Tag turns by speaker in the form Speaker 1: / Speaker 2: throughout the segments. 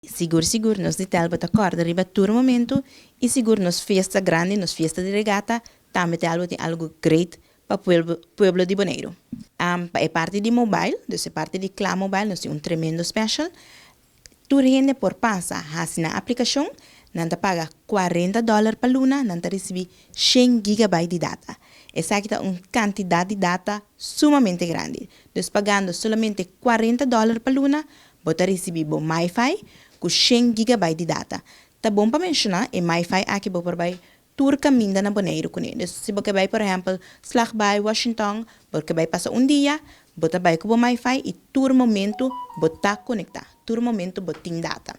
Speaker 1: Sigur sigur nos di Telbo ta kòrda riba tur momento i sigur nos fiesta grandi, nos fiesta di regata, tambe Telbo tin algu great pa pueblo, pueblo di Boneiru. Pa e parti di mobile, dus e parti di Kla Mobile, nos tin un tremendo special. Tur hende por pasa hasi nan aplikashon, nan ta paga $40 pa luna, nan ta risibí 100 gigabyte di data. Esaki ta un kantidat di data sumamente grandi. Dus pagando solamente $40 pa luna, bo ta risibí bo MiFi ku 100 gigabyte di data. Ta bon pa menshoná, e MiFi aki bo por bai tur kaminda na Boneiru kuné. Dus si bo ke bai, por ehèmpel, Slagbaai, Washington, bo ke bai pasa un dia, bo ta bai ku bo MiFi i tur momento bo ta konektá. Tur momento bo tin data.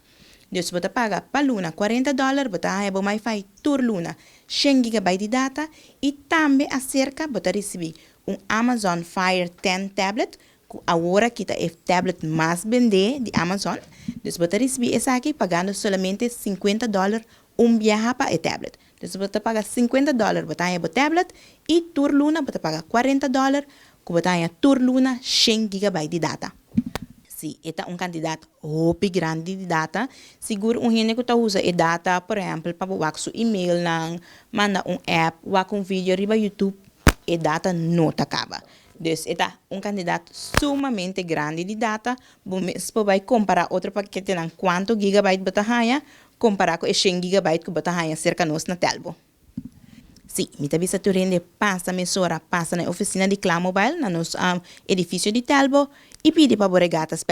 Speaker 1: Dus bo ta paga pa luna $40, bo ta haña bo MiFi tur luna 100 gigabyte di data i tambe aserka bo ta risibí un Amazon Fire 10 tablet, ku awor aki ta e tablet mas bendé di Amazon. Dus bo ta risibí esaki pagando solamente $50 un biaha pa e tablet. Dus bo ta paga $50, bo ta haña bo tablet i tur luna bo ta paga $40 ku bo ta haña tur luna 100 gigabyte di data. Si, e ta un kantidat hopi grandi di data. Sigur un hende ku ta usa e data, por ehèmpel, pa wak su email nan, manda un app, wak un video riba YouTube, e data no ta kaba. Dus e ta un kantidat sumamente grandi di data. Bo mes por bai kompará otro paketenan kuantu gigabyte bo ta haña, kompará ku e 100 gigabyte ku bo ta haña serka nos na Telbo. Si, mi ta bisa tur hende pasa mesora, pasa na ofisina di Kla Mobile, na nos edifisio di Telbo, i pidi pa bo regata special.